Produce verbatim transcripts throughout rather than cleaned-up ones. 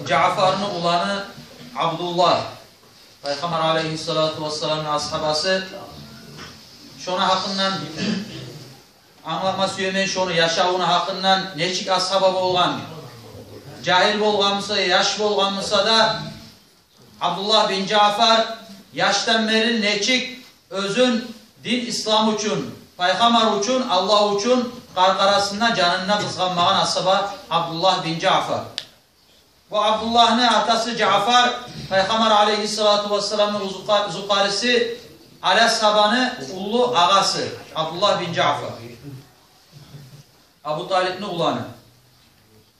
Жаъфарны уланы Абдуллагь, Пайхаммар алейгьиссалату вассаламны асгьабасы. Шону гьакъындан англатма сюемен, шону яшавуну гьакъындан, нечик асгьаба болгъан, жагьил болгъан буса, яш болгъан буса да, Абдуллагь бин Жаъфар яшдан берли нечик оьзюн дин ислам учун, Пайхаммар учун, Аллагь учун къаркъарасында, жанында къызгъанмагъан асгьаба Абдуллагь бин Жаъфар. Бу Абдуллагьны атасы Жаъфар, Пайхаммар алейгьиссалату вассаламны узукъа-, зукъариси, Али асгьабаны уллу агъасы Абдуллагь бин Жаъфар, Абу Талипни уланы.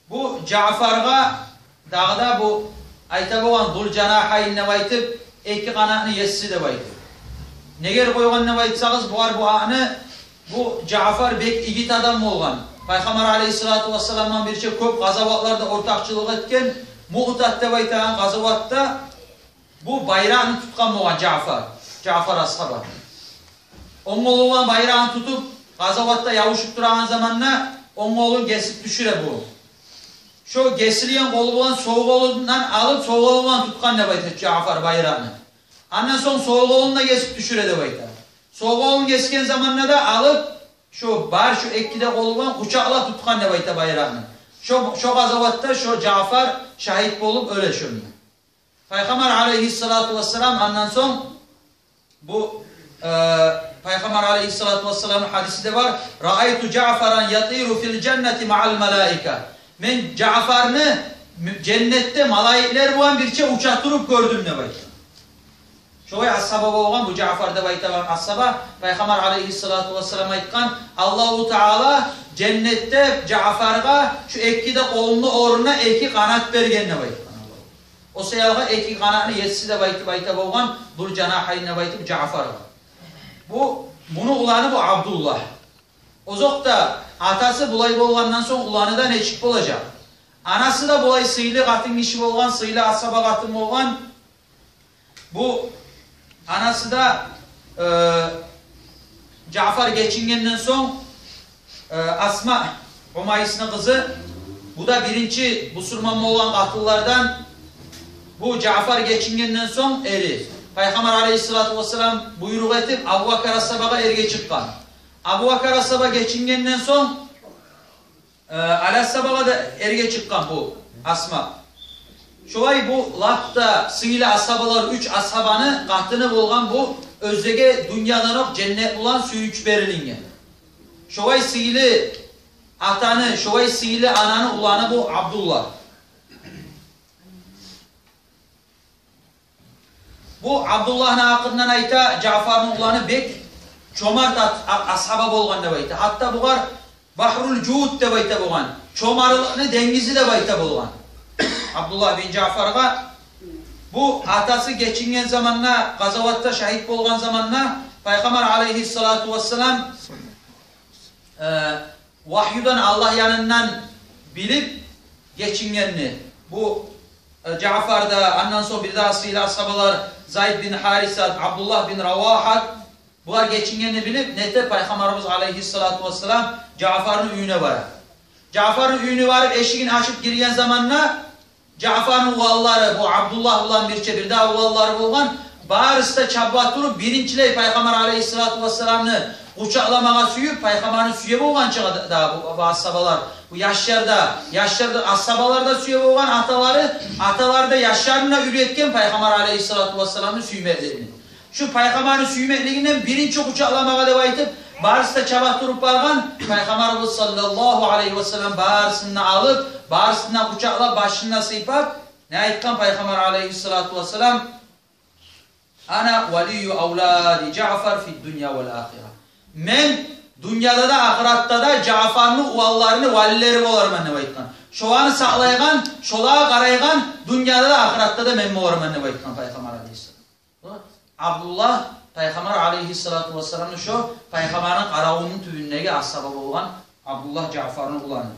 Бу Жаъфаргъа дагъы да бу айта болгъан «Зул жанагьайн» деп айтып, эки къанатны еси деп айтып. Неге къойгъан деп айтсагъыз, бугъар бу атны, бу Жаъфар бек игит адам болгъан. Пайхаммар алейгьиссалату вассаламдан бирче кёп къазаватларда ортакъчылыкъ этген. Муътат деп айтагъан къазаватда бу байракъны тутгъан болгъан Жаъфар, Жаъфар асгьаба. Онг къолу булан байракъны тутуп, къазаватда ябушуп турагъан заманда онг къолун гесип тюшюре бу. Шо гесилген къолу булан сол къолундан алып, сол къолу булан тутгъан деп айта Жаъфар байракъны. Андан сонг сол къолун да гесип тюшюре деп айта. Сол къолун гесген заманда да алып, шо бар шо эки де къолу булан къучакълап тутгъан деп айта байракъны. Шо, шо къазаватда шо Жаъфар шагьит болуп оьле шонда. Пайхаммар алейгьиссалату вассалам андан сонг бу, э, Пайхаммар алейгьиссалату вассаламны гьадиси де бар: «Раайту Жаъфаран ятиру фил жаннати маъал малаика». Мен Жаъфарны м-, женнетде малайиклер булан бирче уча туруп гёрдюм деп айта. Шолай асгьаба болгъан бу Жаъфар деп айтагъан асгьаба. Пайхаммар алейгьиссалату вассалам айтгъан: «Аллагьу Таала женнетде Жаъфаргъа шу эки де къолуну орнуна эки къанат берген», — деп айтгъан. О саялгъа эки къанатны еси деп айтып айта болгъан, «Зул жанагьайн» деп айтып Жаъфаргъа. Бу, муну уланы бу Абдуллагь. Озокъда, атасы булай болгъандан сонг уланы да нечик болажакъ? Анасы да булай сыйлы къатын гиши болгъан, сыйлы асгьаба къатын болгъан. Бу анасы да, э, Жаъфар гечингенден сонг, э, Асма Умайсны къызы, бу да биринчи бусурман болгъан къатынлардан. Бу Жаъфар гечингенден сонг эри, Пайхаммар алейгьиссалату вассалам буйрукъ этип, Абубакар асгьабагъа эрге чыкъгъан. Абубакар асгьаба гечингенден сонг, э, Али асгьабагъа да эрге чыкъгъан бу Асма. Шолай бу лап да сыйлы асгьабалар, уьч асгьабаны къатыны болгъан бу, оьзлеге дюньядан окъ женнет булан сююнч берилинген. Шолай сыйлы атаны, шолай сыйлы ананы уланы бу Абдуллагь. Бу Абдуллагьны гьакъындан айта, Жаъфарны уланы бек чомарт ат-, а-, асгьаба болгъан деп айта. Гьатта бугъар «Багьрул жуд» деп айта болгъан, чомартлыкъны денгизи деп айта болгъан Абдуллагь бин Жаъфаргъа. Бу атасы гечинген заманда, къазаватда шагьит болгъан заманда Пайхаммар алейгьиссалату вассалам, э, вагьюдан Аллагь янындан билип гечингенни. Бу, э, Жаъфар да, андан сонг бирдагъы сыйлы асгьабалар Зайд бин Гьарисат, Абдуллагь бин Равагьат, булар гечингенни билип, нете Пайхаммарыбыз алейгьиссалату вассалам Жаъфарны уьюне бара. Жаъфарны уьюне барып, эшигин ачып гирген заманда, Жаъфарны уланлары, бу Абдуллагь булан бирче бирдагъы уланлары болгъан, барысы да чаба туруп, биринчилей Пайхаммар алейгьиссалату вассаламны къучакъламагъа сююп, Пайхаммарны сюе болгъан чагъы да, да бу, бу асгьабалар, бу яшлар да, яшлар да, асгьабалар да сюе болгъан аталары, аталары да яшларын да уьйретген Пайхаммар алейгьиссалату вассаламны сюймеклигин. Шу Пайхаммарны сюймеклигинден биринчи къучакъламагъа деп айтып, барысы да чаба туруп баргъан. Пайхаммарыбыз саллаллагьу алайгьи васаллам барысын да алып, барысын да къучакълап, башын да сыйпап, не айтгъан Пайхаммар алайгьиссалату вассалам? «Ана валийю авлади Жаъфар фид дунья вал ахира». Мен дюньяда да, ахыратда да Жаъфарны уланларыны валилери боларман деп айтгъан. Шоланы сакълайгъан, шолагъа къарайгъан дюньяда да, ахыратда да мен боларман деп айтгъан Пайхаммар алайгьиссалам. Абдуллагь Пайхаммар алайгьиссалату вассаламны, шо Пайхаммарны къаравуну тюбюндеги асгьаба болгъан Абдуллагь Жаъфарны уланы.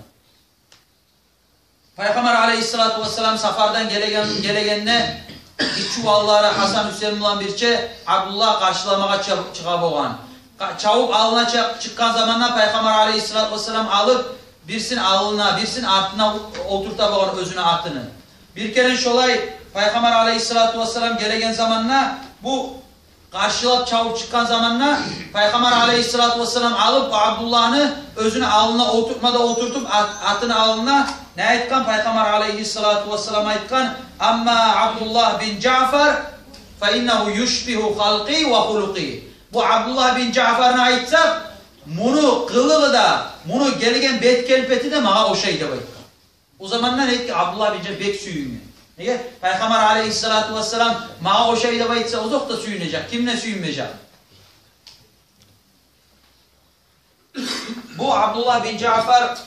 Пайхаммар алайгьиссалату вассалам сапардан гелеген, гелегенде, гиччи уланлары Гьасан, Гьюсейин булан бирче Абдуллагь къаршыламагъа чы-, чыгъа болгъан. Къа-, чабып алнына чы-, чыкъгъан заманда Пайхаммар алайгьиссалату вассалам алып, бирсин алнына, бирсин артына олтурта болгъан оьзюню атыны. Бир керен шолай Пайхаммар алейгьиссалату вассалам гелеген заманда, бу къаршылап чабып чыкъгъан заманда, Пайхаммар алейгьиссалату вассалам алып, бу Абдуллагьны оьзюню алнына олтуртма да олтуртуп, ат-, атыны алнына, не айтгъан Пайхаммар алейгьиссалату вассалам? Айтгъан: «Амма Абдуллагь бин Жаъфар, фа иннагьу юшбигьу халкъи ва хулукъи». Бу Абдуллагь бин Жаъфарны айтсакъ, муну къылыгъы да, муну гелген бет-келпети де магъа ошай деп айтгъан. О замандан этди Абдуллагь бин Жаъфар бек сююнген. Неге? Пайхаммар алейгьиссалату вассалам магъа ошай деп айтса, озокъда сююнежек, ким де сююнмежек. Бу Абдуллагь бин Жаъфар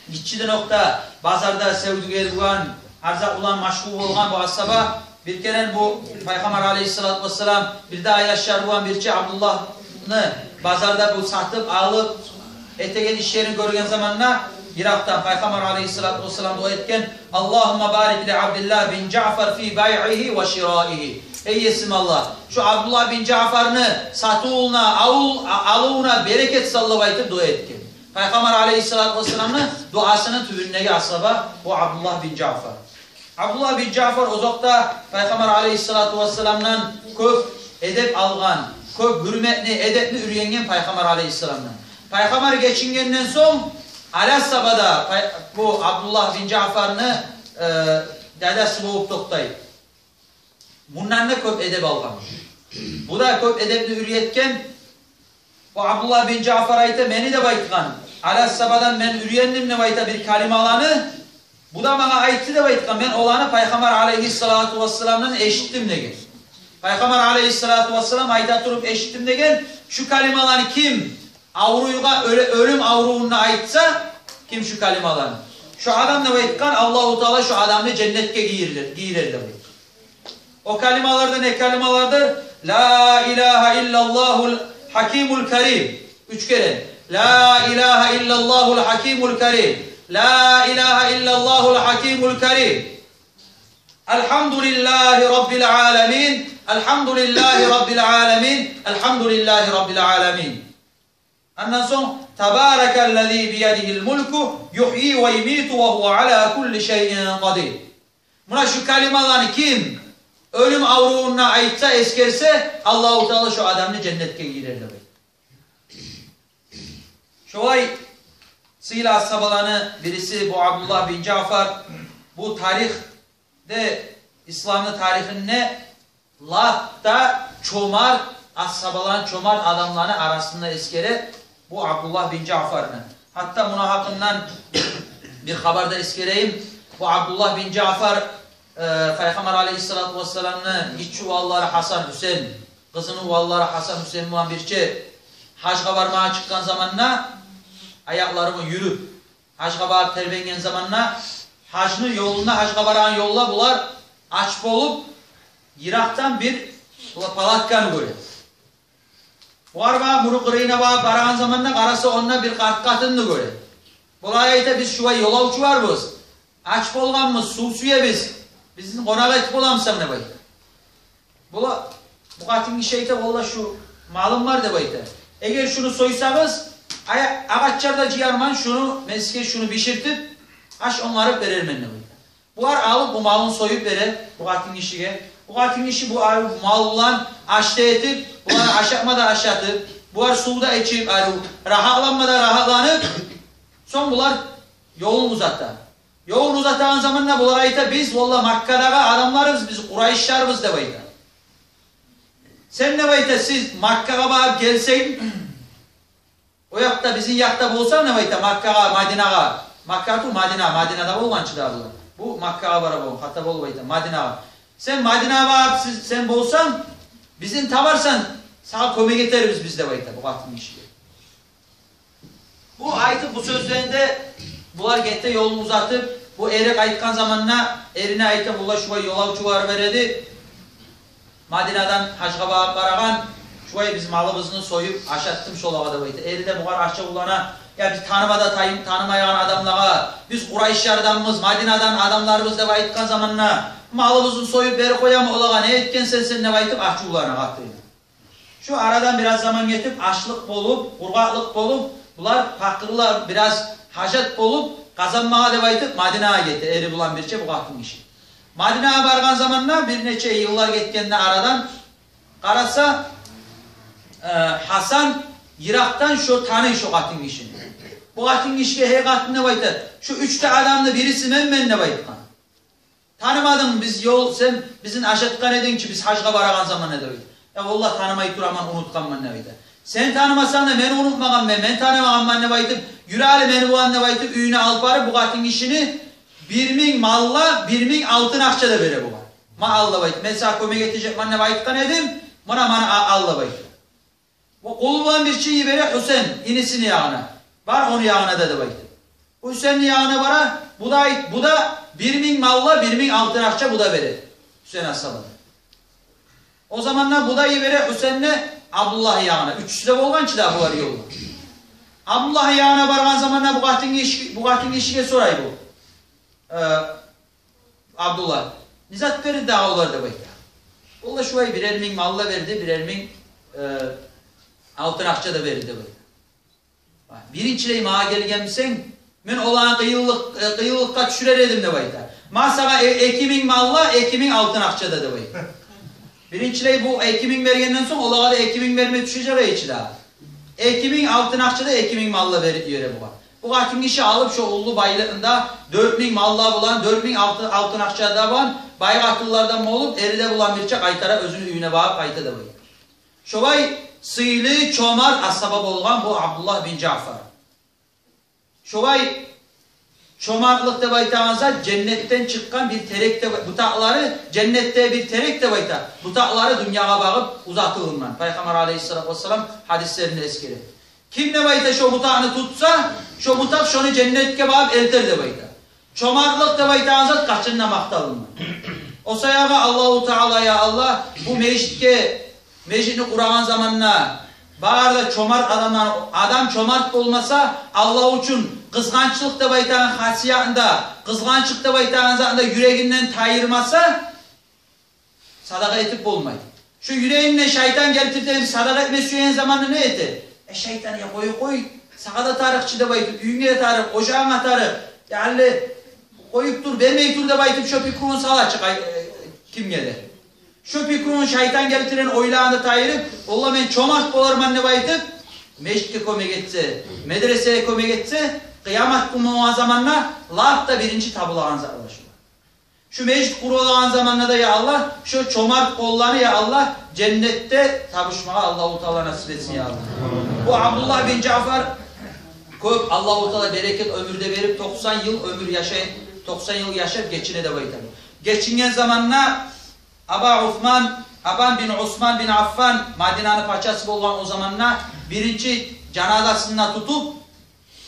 гиччиден окъ да базарда савдюгер болгъан, арзакъ булан машгъул болгъан бу асгьаба. Бир керен бу Пайхаммар алейгьиссалату вассалам бир де яшлар булан бирче Абдуллагьны базарда бу сатып алып этеген ишлерин гёрген заманда, йыракъдан Пайхаммар алейгьиссалату вассалам дуа этген: «Аллагьумма барик ли Абдиллагь бин Жаъфар фи байъигьи ва шираигьи». Эй Есим Аллагь, шу Абдуллагь бин Жаъфарны сатывуна, авул-, а-, алывуна берекет сал деп айтып дуа этген. Пайхаммар алейгьиссалату вассаламны дуасыны тюбюндеги асгьаба бу Абдуллагь бин Жаъфар. Абдуллагь бин Жаъфар озокъда Пайхаммар алейгьиссалату вассаламдан кёп эдеп алгъан, кёп гьюрметни, эдепни уьйренген Пайхаммар алейгьиссаламдан. Пайхаммар гечингенден сонг, гьали асгьаба да пай-, бу Абдуллагь бин Жаъфарны, э, дадасы болуп токътай. Мундан да кёп эдеп алгъан. Бу да кёп эдепни уьйретген. Бу Абдуллагь бин Жаъфар айта, мени деп айтгъан, гьали асгьабадан мен уьйрендим деп айта бир калималаны. Бу да магъа айтды деп айтгъан, мен оланы Пайхаммар алейгьиссалату вассаламдан эшитдим деген. Пайхаммар алейгьиссалату вассалам айта туруп эшитдим деген. Шу калималаны ким авруйгъа, оьле-, оьлюм аврувунда айтса, ким шу калималаны, шу адам деп айтгъан, Аллагьу Таала шу адамны женнетге гийирер, гийирер деп айтгъан. О калималар да не калималардыр? «Ла илагьа иллаллагьул гьакимул карим». Уьч керен. «Ла илагьа иллаллагьул гьакимул карим. Ла илагьа иллаллагьул гьакимул карим. Алгьамдулиллагьи раббил аламин. Алгьамдулиллагьи раббил аламин. Алгьамдулиллагьи раббил аламин». Андан сонг: «Табаракаллази биядигьил мулку, югьйи ва юмиту ва гьува ала кулли шайин къадир». Муна шу калималаны ким оьлюм аврувунда айтса, эсгерсе, Аллагьу Таала шу адамны женнетге гийирер деп айта. Шолай сыйлы асгьабаланы бириси бу Абдуллагь бин Жаъфар. Бу тарих де, исламны тарихинде лап да чомарт асгьабаланы, чомарт адамланы арасында эсгере бу Абдуллагь бин Жаъфарны. Гьатта муну гьакъындан бир хабар да эсгерейим. Бу Абдуллагь бин Жаъфар, э, Пайхаммар алейгьиссалату вассаламны гиччи уланлары Гьасан, Гьюсейин, къызыны уланлары Гьасан, Гьюсейин булан бирче гьажгъа бармагъа чыкъгъан заманда, аякълары булан юрюп, гьажгъа барып тербенген заманда, гьажны ёлунда, гьажгъа барагъан ёлда булар ач болуп, йыракъдан бир палатканы гёре. Булар багъып муну къырыйына багъып барагъан заманда, къараса, онда бир къарт къатынны гёре. Булар айта: «Биз шулай ёлавчуларбыз, ач болгъанбыз, сув сюебиз, бизин къонакъ этип боламысан?» – деп айта. Була, бу къатынгиши айта: «Валлагь, шу малым бар, – деп айта. – Эгер шуну сойсагъыз, ая-, агъачлар да жыярман, шуну, мен сизге шуну биширтип, аш онгарып берермен», – деп айта. Булар алып бу малын союп бере бу къатынгишиге. Бу къатынгиши бу арив мал булан аш да этип, буланы ашатма да ашатып, булар сув да ичип, арив рагьатланма да рагьатланып, сонг булар ёлун узата. Ёлун узатагъан заманда булар айта: «Биз, валлагь, Маккадагъы адамларбыз, биз къурайшларбыз», – деп айта. «Сен, – деп айта, – сиз Маккагъа барып гелсенг, о якъда, бизин якъда болсанг, – деп айта, – Маккагъа, Мадинагъа», – Макка тюгюл, Мадина, Мадинада болгъан чы да булар. Бу Маккагъа бара болгъан, хата болуп айта, Мадинагъа. «Сен Мадинагъа барып, сиз, сен болсанг, бизин табарсан, сагъа кёмек этербиз биз», – деп айта бу къатынгишиге. Бу айтып, бу сёзлени де, булар гете ёлун узатып, бу эри къайтгъан заманда эрине айта: «Булар шулай ёлавчулар бар эди Мадинадан гьажгъа багъып барагъан, шулай биз малыбызны союп ашатдым шолагъа», – деп айта. Эри де бугъар ачувлана: «Я, биз таныма да тай-, танымайгъан адамлагъа, биз къурайшларданбыз, Мадинадан адамларбыз деп айтгъан заманда, малыбызны союп берип къоямы олагъа, не этгенсен сен?» – деп айтып ачувлана къатынгиши. Шу арадан бираз заман гетип, ачлыкъ болуп, къургъакълыкъ болуп, булар пакъырлар, бираз гьажат болуп, къазанмагъа деп айтып, Мадинагъа гете, эри булан бирче бу къатын гиши. Мадинагъа баргъан заманда, бир нече йыллар гетгенде арадан, къараса, э, Гьасан йыракъдан шо таный шо къатын гишини. Бу къатын гишиге: «Гьей къатын, — деп айта, — шу уьч де адамны бириси мен, мен», — деп айтгъан. «Танымадынг, биз ёл, сен бизин ашатгъан эдинг чи биз гьажгъа барагъан заманда», — деп айта. «Я валлагь, танымай тураман, унутгъанман», — деп айта. «Сен танымасанг да, мен унутмагъанман, мен танымагъанман», — деп айтып, «Юр гьали мени булан», — деп айтып, уьюне алып барып, бу къатын гишини бир минг малла, бир минг алтын акъча да бере бугъар. «Ма, ал», — деп айтып, «мен сагъа кёмек этежекмен деп айтгъан эдим, муна, муна, а-, ал», — деп айтып. Бу къулу булан бирче йибере Гьусен, инисини ягъына. «Бар ону ягъына да», — деп айтып. Гьусенни ягъына бара, бу да айт-, бу да бир минг малла, бир минг алтын акъча бу да бере Гьусен асгьабагъа. О заманда бу да йибере Гьусенни Абдуллагьны ягъына. Уьчюсю де болгъан чы да булар ёлда. Абдуллагьны ягъына баргъан заманда бу къатын гиши-, бу къатын гишиге сорай бу. Э, Абдуллагь: «Не зат берди дагъы олар?» — деп айта. «Олар шулай бирер минг малла берди, бирер минг, э, алтын акъча да берди», — деп айта. «Биринчилей магъа гелген бусанг, мен оланы къыйынлыкъ-, э, къыйынлыкъгъа тюшюрер эдим», — деп айта. «Ма сагъа э-, эки минг малла, эки минг алтын акъча да», — деп айта. Биринчилей бу эки минг бергенден сонг, олагъа да эки минг берме тюшежек эди чи дагъы. Эки минг алтын акъча да, эки минг малла берип йибере бугъар. Бу къатын гиши алып шо уллу байлыгъын да, дёрт минг малла булан, дёрт минг алтын, алтын акъча да булан, бай къатынлардан болуп, эри де булан бирче къайтара, оьзюню уьюне багъып къайта деп айта. Шолай сыйлы, чомарт асгьаба болгъан бу Абдуллагь бин Жаъфар. Шолай чомартлыкъ деп айтагъан зат женнетден чыкъгъан бир терек деп, бутакълары, женнетде бир терек деп айта, бутакълары дюньягъа багъып узатылынгъан. Пайхаммар алейгьиссалату вассалам гьадислеринде эсгере. Ким деп айта шо бутакъны тутса, шо бутакъ шону женнетге багъып элтер деп айта. Чомартлыкъ деп айтагъан зат къачан да макъталынгъан. О саягъа Аллагьу Таала, я Аллагь, бу межитге, межитни къурагъан заманда, бары да чомарт адамлар, адам чомарт болмаса, Аллагь учун къызгъанчлыкъ деп айтагъан хасиятын да, къызгъанчлыкъ деп айтагъан затын да юрегинден тайдырмаса, садагъа этип болмай. Шо юрегине шайтан гелтиртип, садагъа этме сюеген заманда не эте? Э, шайтан, я къой, къой, сагъа да тарыкъ чы деп айтып, уьюнге де тарыкъ, ожагъынга тарыкъ, я гьали къоюп тур, бермей тур деп айтып, шо пикруну сала чы къай-, э, кимге де. Шо пикруну, шайтан гелтирген ойланы тайдырып, «Валлагь, мен чомарт боларман», — деп айтып, межитге кёмек этсе, медресеге кёмек этсе, къыямат гюн болгъан заманда лап да биринчи табулагъан затлар шо. Шу межит къурулагъан заманда да, я Аллагь, шу чомарт къолланы, я Аллагь, женнетде табушмагъа Аллагьу Таала насип этсин, я Аллагь. Бу Абдуллагь бин Жаъфар кёп Аллагьу Таала берекет оьмюр де берип, токъсан йыл оьмюр яшай, токъсан йыл яшап гечине деп айта. Гечинген заманда Аба Усман, Абан бин Усман бин Аффан, Мадинаны пачасы болгъан о заманда, биринчи жаназасын да тутуп,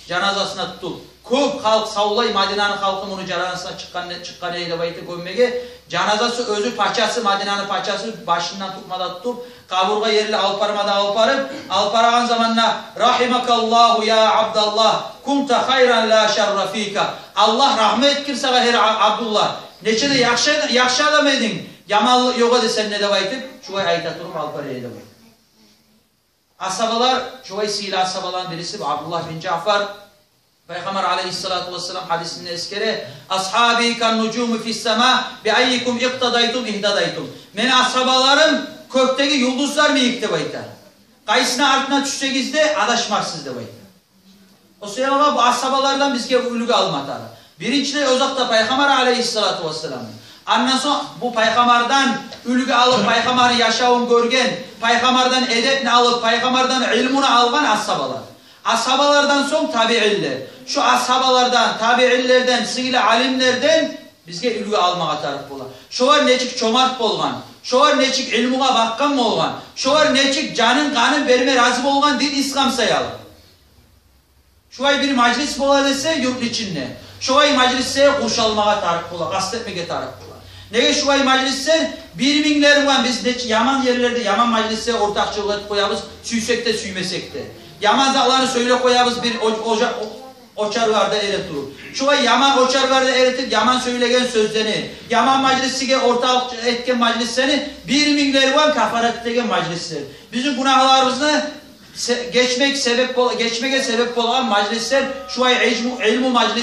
жаназасын да тутуп, кёп халкъ савлай, Мадинаны халкъы муну жаназасына чыкъгъан, чыкъгъан эди деп айта гёммеге. Жаназасы оьзю, пачасы, Мадинаны пачасы башындан тутма да тутуп, къабургъа ерли алып барма да алып барып, алып барагъан заманда: «Рагьимакаллагьу я Абдаллагь, кунта хайран ла шарра фика». «Аллагь рагьмат этгир сагъа, гьей А-, Абдуллагь. Нече де яхшы, яхшы адам эдинг. Яманлыкъ ёкъ эди сенде», — деп айтып, шулай айта туруп алып бара эди деп айта. Асгьабалар, шулай сыйлы асгьабаланы бириси бу Абдуллагь бин Жаъфар. Пайхаммар алейгьиссалату вассалам гьадисинде эсгере: «Асгьаби каннужуми фиссама, би аййикум икътадайтум игьтадайтум». «Мени асгьабаларым кёкдеги юлдузлар йимик», — деп айта. «Къайсыны артына тюшсегиз де, адашмассыз», — деп айта. О саялы бу асгьабалардан бизге уьлгю алма тарыкъ. Биринчилей, озокъда, Пайхаммар алейгьиссалату вассалам. Андан сонг бу Пайхаммардан уьлгю алып, Пайхаммарны яшавун гёрген, Пайхаммардан эдепни алып, Пайхаммардан илмуну алгъан асгьабалар. Асгьабалардан сонг табиинлер. Шу асгьабалардан, табиинлерден, сыйлы алимлерден бизге уьлгю алмагъа тарыкъ бола. Шолар нечик чомарт болгъан, шолар нечик илмугъа бакъгъан болгъан, шолар нечик жанын, къанын берме рази болгъан дин ислам саялы. Шулай бир мажлис бола десе юртну ичинде, шулай мажлислеге къуршалмагъа тарыкъ бола, къаст этмеге тарыкъ бола. Неге шулай мажлислер бир минглер булан, биз нече яман ерлерде яман мажлислеге ортакъчылыкъ этип къоябыз, сюйсек де, сюймесек де. Яман затланы сёйлеп къоябыз бир о-, ожа-, о-, очарларда эретуруп. Шулай яман очарларда эретип, яман сёйлеген сёзлени, яман мажлисге ортакъ этген мажлислени бир минглер булан кафарат этеген мажлислер. Бизин гюнагьларыбызны се-, гечмек себеп бол-, гечмеге себеп болгъан мажлислер, шулай илму, илму мажлис.